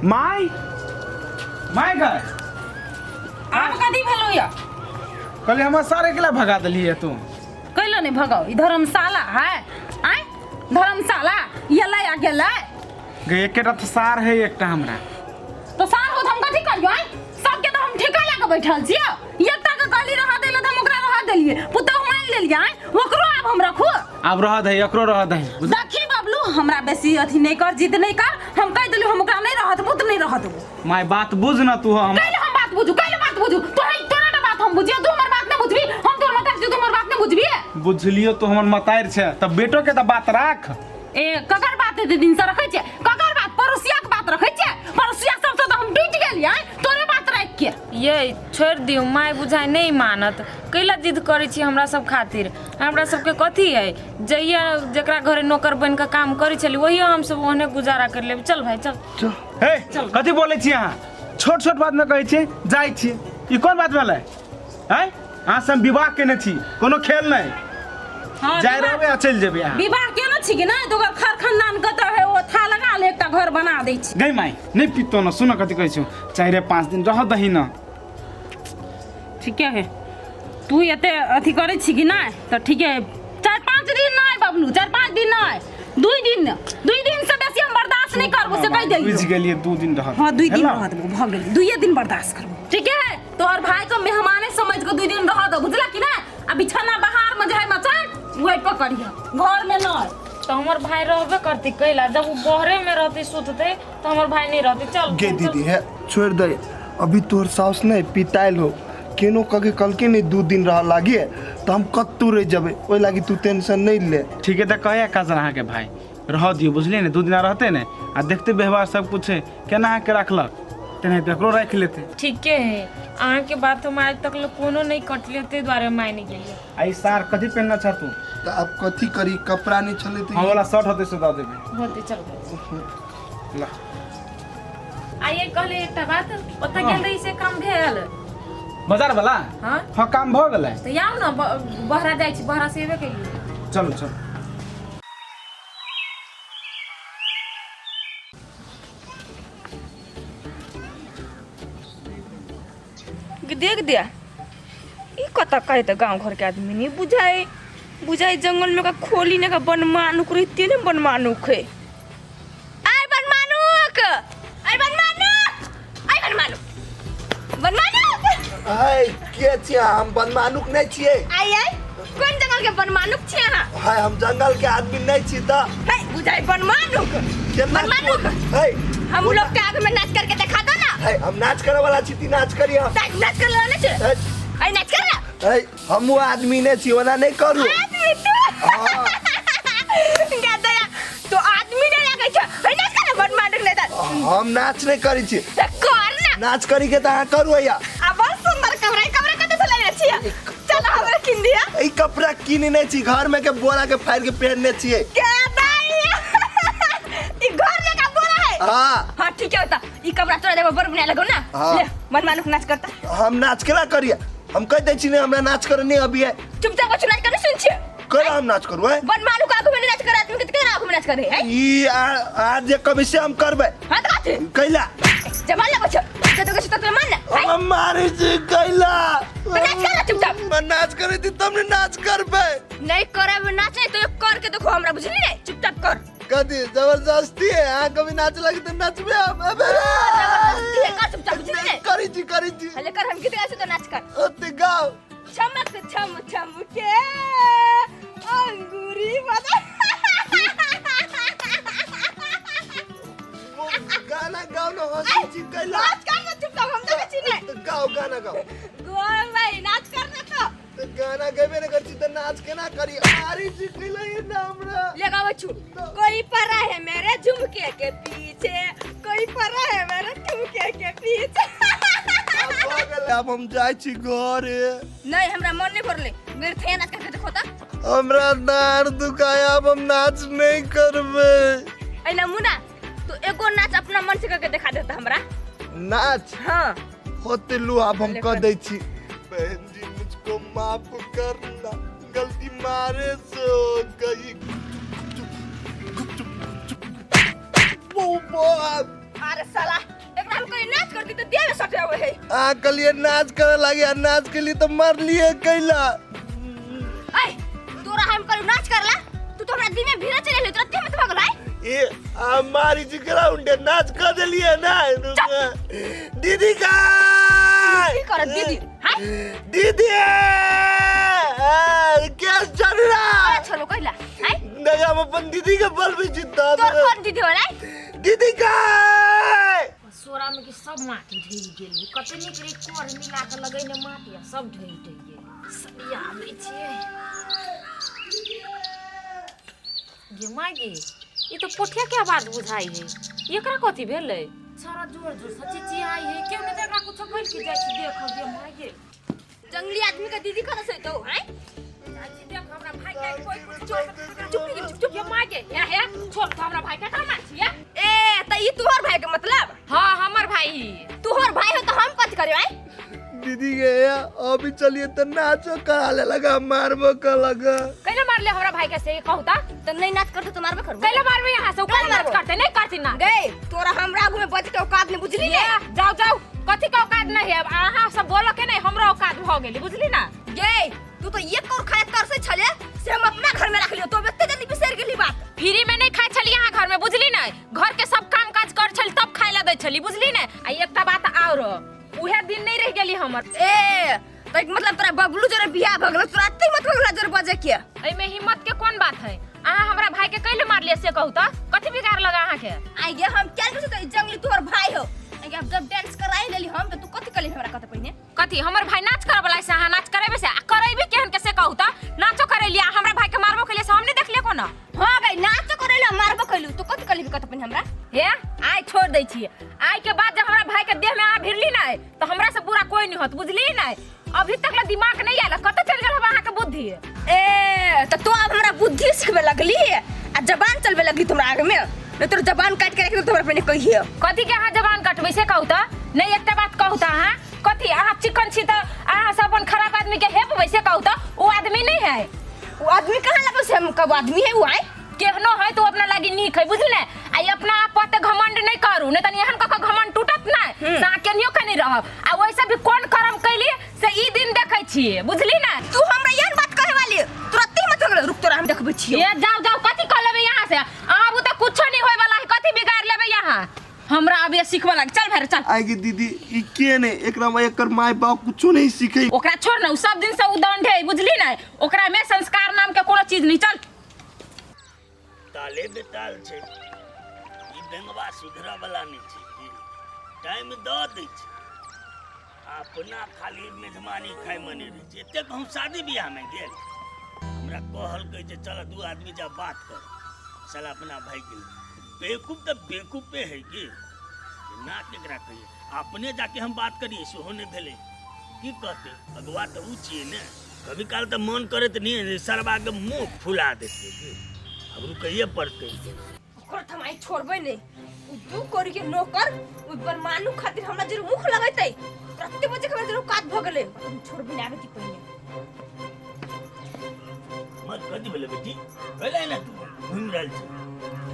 माय माय गए। आब कथी भेलौ या? कहली हमर सारे के भगा देलियै तू। कैला नहीं भगाओ, ई धर्मशाला है। आय धर्मशाला ये लै आ गेलै। गे एकेटा तऽ सार है एकटा हमरा। तो सार हो तऽ हम कथी करियो? आय सबके तऽ हम ठेका लए के बैठल छियो। एकटा के कहली रह देले तऽ हम ओकरा रह देलियै, पुतहु मानि लेलियै, आय ओकरो आब हम रखू। आब रह दही, एकरो रह दही। देखी बबलू, हमरा बेसी अथी नहीं कर, जिद नहीं कर। हम कह देलियो हम ओकरा नहीं रह देबो तऽ नहीं रह देबो। माय बात बुझ ना तू हम। कैले हम बात बुझू, कैले बात बुझू? तोरा तोरा ना बात हम बुझियो, तू हमर बात नहीं बुझबी, हम तोर मतार छियो, तू हमर बात नहीं बुझबी। बुझलियो तू हमर मतार छै तऽ बेटो के तऽ बात राख। ए ककर बात एते दिन से रखै छियै? ककर बात? पड़ोसिया के बात रखै छियै? पड़ोसिया सबसँ तऽ हम टूटि गेलियै तोरे बात राखि के। ये छोड़ि दियौ माय, बुझाइ नहि मानत। कैला जिद करै छी हमरा सब खातिर? हमरा सबके कथी है, जहिया जकरा घरे नौकर बनि कऽ काम करै छली वही हमसब ओहने गुजारा करि लेब। चल भाई चल। हे कथी बोलै छी अहाँ? छोट छोट बातमे कहै छी जाइ छी, ई कोन बात भेलै? आँय अहाँ से हम विवाह केने छी, कोनो खेल नहि। हाँ, जाय विवाह- रहबै आ चलि जेबै अहाँ। विवाह केने छी कि नहि? तऽ ओकर खर खानदान कतऽ है, ओ था लगा ले एकटा घर बना दै छी। गई माय नहि पीतो न, सुन कथी कहै छौ, 4-5 दिन रह दही न। ठीके है, तू एते अथी करै छी कि नहि तऽ ठीके है। 4-5 दिन नहि बबलू, 4-5 दिन नहि, 2 दिन, 2 दिन से बेसी हम बर्दाश्त नहि करबो से कहि देलियौ। बुझि गेलियै, 2 दिन रहत। हाँ 2 दिन हेलो? रहत, भऽ गेलै, 2 दिन बर्दाश्त करबो। ठीक है, तोहर भाई के मेहमाने समझ के 2 दिन रह दो, बुझला कि ना? आ बिछाना बाहर में जे है मचान वही पकड़िह, घर में नहीं। तऽ हमर भाई रहबे करतै कैला? जब ओ बहरे में रहतै सुततै तऽ हमर भाई नहीं रहतै। चल गे चल। दीदी है छोड़ दे, अभी तोहर साउस नहीं पितायल हो केनो कके कलके नहीं 2 दिन रह लागे तो हम कत्तू रह जबे, ओहि लागी तू टेंशन नहीं ले। ठीक है तऽ कहे काजल अहाँके भाई रह दियौ, बुझलियै ने? 2 दिन रहतै ने आ देखते व्यवहार सब कुछ है केना अहाँके रखलक तेनाहिते एकरो राखि लेतै। ठीके है, अहाँके बात हम आज तक ले कोनो नहीं कटलियै, ताहि दुआरे मानि गेलियै। आ ई सार कथी पहिनने छ तू? तऽ आब कथी करी, कपड़ा नहीं छलै तऽ हम वाला शर्ट होतै से दऽ देबै। होतै, चल भाई। ला। आ ये कहले एकटा बात, ओतऽ गेल रही से काम भेल? बाजार वाला? हाँ। हाँ काम भऽ गेलै। तऽ आउ ने, बहरा जाइ छी, बहरा से एबे केलियै। चलू चलू। देख दिया ई कतऽ कहै तऽ गाँव घरके आदमी नहि बुझाइ बुझाइ जंगल में का खोली ने का बनमानुक रहिते ने बनमानुक है। आय बनमानुक, आय बनमानुक, आय बनमानुक, बनमानुक। हाय के छियै? हम बनमानुक नहि छियै। आय आय कोन जंगल के बनमानुक छियै अहाँ? हाय हम जंगल के आदमी नहीं छी त। हे बुझाइ बनमानुक। केना बनमानुक। हे हम लोग के आगे में नाच करके दिखा दो ना। हे हम नाच करे वाला छी ती नाच करी हम। नाच नाच कर लेने छी। हे। अरे नाच कर ना। हे हम वो आदमी नहीं छी, ओना नहीं करू। आदमी तू। हाँ। गदया तो आदमी नहीं लगे छे। हे नाच कर ना बनमानुक नहीं त। हम नाच नहीं करी छी। त कर ना। नाच करी के त अहाँ करू भैया। आ बहुत सुंदर कपड़ा, कपड़ा कतऽ से लेने छियै? चल हमरा किन दिया। ई कपड़ा किने नहीं छी, घर में के बोरा के फाड़ के पहनने छियै। के दाई ई घर में का बोरा है? हाँ। हाँ ठीक है होता, ई कपड़ा तोरा देखो बड़ बनाए लगो ना। हाँ। ले मनमानुक नाच करता। हम नाच केना करिए? हम कह दै छी ने हमरा नाच करे नहीं अभी है। चुपचाप कुछ नाच करे सुन छी। केना हम नाच करू है? बनमानुक आगू में नाच करे आदमी के केना आगू में नाच करे है? ई आज जे कभी से हम करबै। हाँ तो कथी? कैला? जमा लगो छ। जब तक तक मान ना। हम मारे छी कैला। तो नाच कर ना चुपचाप। मैं नाच करे थी तब ने नाच करबै। नहीं करब नाच नहीं तो कर के देखो हमरा, बुझली नहीं? चुपचाप कर। कथी जबरदस्ती है? हाँ कभी नाच लगी तो नाचबे हम। अबे जबरदस्ती है, कर चुपचाप, बुझली नहीं? करी छी करी छी। हले कर, हम गीत गाय तो नाच कर। ओते गाओ। चमक छम छम के अंगूरी बजा। गाना गाओ ना, हंसी छी कैला। नाच कर ना चुपचाप, हम देखै छी नहीं। तो गाओ गाना गाओ। गोर भाई नाच कर ना तो। तो गाना गेबे ने कर छी तो नाच केना करी? मारी छी कैला ये ना हमरा। ले गावे छु। कोई परा है मेरे झुमके के पीछे, कोई परा है मेरे झुमके के पीछे। अब भऽ गेलै, अब हम जाइ छी घरे। नहीं हमरा मन नहीं भरले, मेरे थैया नाच करके देखो ता। हमरा डाँड़ दुखाय, अब हम नाच नहीं करबै। ऐ मुना तू एगो नाच अपना मन से करके दिखा देता हमरा। नाच? हाँ। होते लू अब हम कह दै छी। बहन जी मुझको माफ करना, गलती मारे से हो गई। अरे साला करती त देह में सटे आवे है। अहाँ कहलिए नाच करे लागे आ नाच के लिए तो मारलिए कैला। ऐ तोरा हम करू नाच करला, तू तो हमरा दिन में भीड़ा चले ले, तोरा देह में तो भगल है। ए आ मारी जी ग्राउंड नाच कर देलिए ना दीदी का। की करत दीदी? हाय दीदी केस चल रहा। छोड़ो कैला हाय। नहीं हम अपन दीदी के बल भी जीता। तोर कौन दीदी होला? दीदी का सोरा में कि सब माटी ढहि गेल। कते नीक रहे कर मिला के लगैने माटी आ सब ढहि ढहि गेल। सरिया दै छियै गे माय गे, ई तो पोठिया के आवाज बुझाइ है। एकरा कथी भेलै? सारा जोर जोर से चिचियाइ है, केओ नहि तऽ एकरा कुछो कहि के जाइ छी देख गे माय गे। जंगली आदमी का दीदी कत से तो हैं? जाइ छी देख हमरा भाई के कोई कुछ चुप चुप चुप गे माय गे, हे हे छोड़ तो हमरा भाई के कहाँ छियै? ए त ई तोहर भाई के मतलब? हाँ हमर भाई ही। तोहर भाई हो तो हम कथी करियो? आय दीदी गे अभी चलिए तो नाचो करा ले लगा मारबो कर लगा। कैला मारले हमरा भाई के से कहू ता? त नहीं नाच करते तो मारबे करबो। कैला मारबे यहाँ से? कैला कैला नाच मारबो? करते नहीं करती ना गए तोरा हमरा आगू में बच के औकात नहीं बुझली ने। जाओ जाओ, कथी के औकात नहीं है? अब अहाँ सब बोलो के नहीं हमरा औकात भ गेली बुझली ना। गे तू तो एक और खाए तरसे छले से हम अपना घर में रख लियो, तो एते जल्दी बिसर गेली बात। फ्री में नहीं खाए छली यहाँ घर में बुझली ना, घर के सब काम काज कर छली तब खाए ला दै छली बुझली ना। आ एकटा बात और, उहे दिन नहीं रह गेली हमर। ए त मतलब तोरा बबलू जोरे बियाह भ गेलो, तोरा एते मत भगला जोरे बजे के। एमे हिम्मत के कोन बात है? अहाँ हमरा भाई के कैले मारलिए से कहू त? कथी बिगाड़ लगा अहाँ के? आई गे हम क्या करू त जंगली तोहर भाई हो। आई गे अब जब डांस कराई लेली हम त तू कथी कली हमरा कत पहिने? कथी हमर भाई नाच करे वाला से अहाँ नाच करेबे से? आ करेबे केहन के से कहू त? नाचो करेलिए आ हमरा भाई के मारबो केलिए से हम नहीं देखलिए कोनो। हां गई नाच करेला मारबो कैलू, तू कथी कली कत पहिने हमरा? हे आइ छोड़ दै छियै, आइ के बाद जब हमरा भाई के देह में अहाँ भिरली ना त हमरा से बुरा कोई नहीं होत बुझली ना। अभी तक ला दिमाग नहीं आयल, कत चल गेल हम अहाँ के बुद्धि? ए त तू अब हमरा बुद्धि सिखबे लगली आ जबान चलबे लगली हमरा आगे में, नहीं तोर जबान काट के रख दे तोरा पहिने कहिए। कथी के अहाँ जबान काटबै से कहू त? नहीं एकटा बात कहू त अहाँ कथी अहाँ चिकन छी त अहाँ सब अपन खराब आदमी के हेपबै से कहू त? ओ आदमी नहीं है। वो आदमी कहाँ लगो से हम कब आदमी है वो आए? केहनो है तो अपना लागी नीक है बुझली ने। आ अपना आप पर घमंड नहीं करू, नहीं तनी एहन कक घमंड टूटत ना से अहाँ केनियो के नहीं रहब। आ वैसे भी कोन कर्म कैली से ई दिन देखै छियै बुझली ने। तू हमरा एहन बात कहे वाली तुरंत ही मत हो गेलो, रुक तोरा हम देखबै छियै। ए जाओ जाओ, कथी कह लेबै यहाँ से? आबू तऽ कुछो नहीं होय वाला है, कथी बिगाड़ लेबै यहाँ? हमरा अब ये सिखबऽ लाग, चल भाई चल। आगे दीदी ई के ने एकरा में एकर माय बाप कुछो नहीं सीखे। ओकरा छोड़ ना, उ सब दिन से उदंड है बुझली ने, ओकरा में संस्कार नाम के कोनो चीज नहीं। चल ताले बेताल छै ई बेंगवा सुधरऽ वाला नहि छै, टाइम दऽ दै छै अपना खाली मेजबानी खाइमे नहि रहै छै। एतेक हम शादी बियाहमे गेल हमरा कहलकै जे चल दू आदमी जा बात कर, साला अपना भागि गेल। बेवकूफ तऽ बेवकूफे है की ना, केकरा कहिए अपने जाके हम बात करिए सेहो नहि भेलै। की कहतै अगुआ तऽ उ छियै ने, कभी काल तऽ मन करैत नहि सरबाके मुँह फुला देतियै की, आब रुकैए पड़तै। ओकर त हम आइ छोड़बै नहीं, उ दू कौड़ी के नौकर उ बनमानू खातिर हमरा जरूर मुख लगैतै। प्रति बजे हमरा जरूर कात भ गेलै, हम छोड़बै नहीं आबे पहिने। मत कथी भेलै बेटी, भेलै ने तू घुमि रहल छी।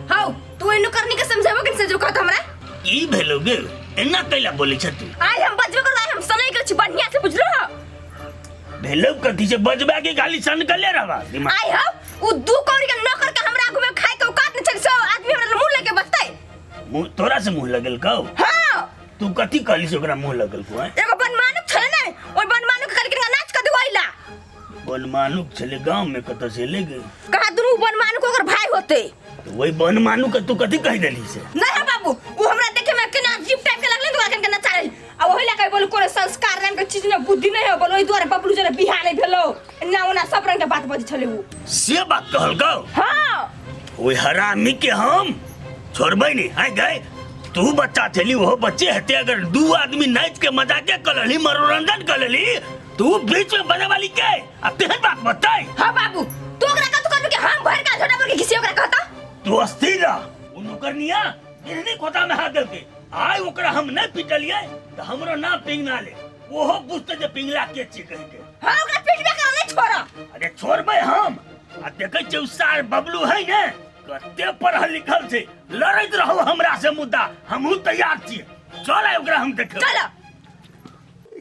हौ तू एनु करनी के समझाबो के समझो कहत हमरा? की भेलौ गे एना कैला बोलै छ तू? आइ हम बजबे करबै, हम सनै के छी बढ़िया से बुझलो हो। भेलौ कथी से बजबा के खाली सनकले रहबा दिमाग। आइ हौ उ दू कौड़ी के नौकर के हमरा आगू में खाए के औकात नहीं छै, सब आदमी हमरा मुंह लगे बजतै। मुंह तोरा से मुंह लगल कौ? हां तू कथी कहली से ओकरा मुंह लगल को? एगो बनमानुक छले ने, ओइ बनमानुक के कहलखिन नाच के दिवाइला। बनमानुक छले गांव में कतऽ से ले गई? कहा दुनू बनमानुक ओकर भाई होते। तो वही बनमानुक के तू कथी कहि देली से? नहीं है बाबू, वो हमरा देखे में केना अजीब टाइप के लगले, तो केना चाहे आ ओही लगा बोलू कोनो संस्कार नाम के चीज न बुद्धि नहीं है बोलो, ओही दुआरे बबलू जरे बियाह नहीं भेलो ना ओना सब रंग के बात बजै छले उ। से बात कहलकौ? हां ओहि हरामी के हम छोड़बै नहीं। आइ गए तू बच्चा छली ओहो बच्चे हेतै, अगर दू आदमी नाचि के मजाके कऽ लेली मनोरंजन कऽ लेली तू बीच में बजे वाली के आ तेहन बात बताई। हां बाबू तू ओकरा कत कहलू कि हम भर का झोटा भर के घिसी ओकरा कहता? तू अस्थिर रह, उ नौकरनिया गिरनी खोता में हाथ देलकै, आइ ओकरा हम नहीं पिटलियै तऽ हमरो नाम पिंगना ले, ओहो बुझतै जे पिंगला के छी कहि के। हां ओकरा पिटबे कर नहीं छोड़। अरे छोड़बै हम, आ देखै छियै उ सार बबलू है ने कते पढ़ल लिखल छै, लड़ैत रहू हमरा से मुद्दा हमहूँ तैयार छियै। चल आइ ओकरा हम देखब। चल।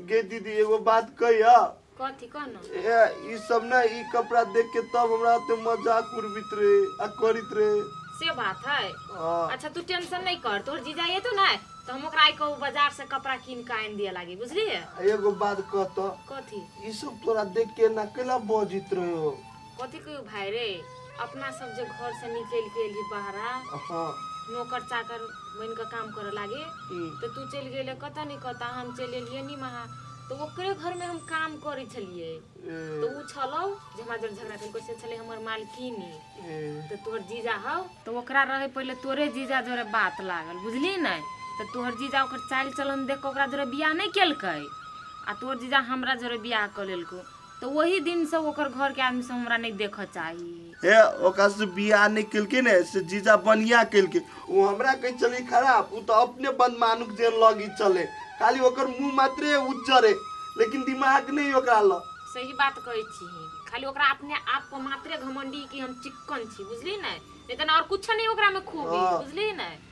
गे दीदी, एगो बात कहिया? कथी कहना? ए, ई सब ना ई कपड़ा देख के तब हमरा ओते मजाक उड़बित रहे आ करित रहे। से बात है? हाँ। अच्छा, तू टेंशन नहीं कर, तोहर जीजा ये तो ना तो हम ओकरा आई कहू बाजार से कपड़ा कीन के आनि दिए लागी, बुझलिए? आ एगो बात कह तो। कथी? ई सब तोरा देख के ना केला बजित रहे हो? कथी कहियो भाई रे, अपना सब जे घर से निकल के एलही बाहरा। हाँ। नौकर चाकर बन के काम करे लागे। तो तू चलि गेले कतऽ नहीं कतऽ, हम चलि एलियै नी महा, तो ओकरे घर में हम काम करै छलियै। ए, तो उ छलौ जे हमरा जर झगड़ा केलकै से छलै हमर मालकिनी। ए, तो तोहर जीजा हौ तो ओकरा रहे पहिले तोरे जीजा जोरे बात लागल, बुझली ने? तऽ तोहर जीजा ओकर चालि चलन देख कऽ ओकरा जोरे बियाह नहि केलकै आ तोहर जीजा हमरा जोरे बियाह कऽ लेलकौ, तऽ ओही दिनसँ ओकर घरके आदमी सब हमरा नहि देखऽ चाही। हे, ओकरा से बियाह नहीं केलकै ने से जीजा बढ़िया केलकै। ओ हमरा कहै छलै खराब, ओ तऽ अपने बदमानुक जे लगी चले, खाली ओकर मुंह मात्रे उज्जर है लेकिन दिमाग नहीं ओकरा लग। सही बात कहै छी, खाली ओकरा अपने आप पर मात्रे घमंडी कि हम चिक्कन छी, बुझली ने? नहीं तऽ और कुछ नहीं ओकरा में खूबी। हाँ। बुझली ने?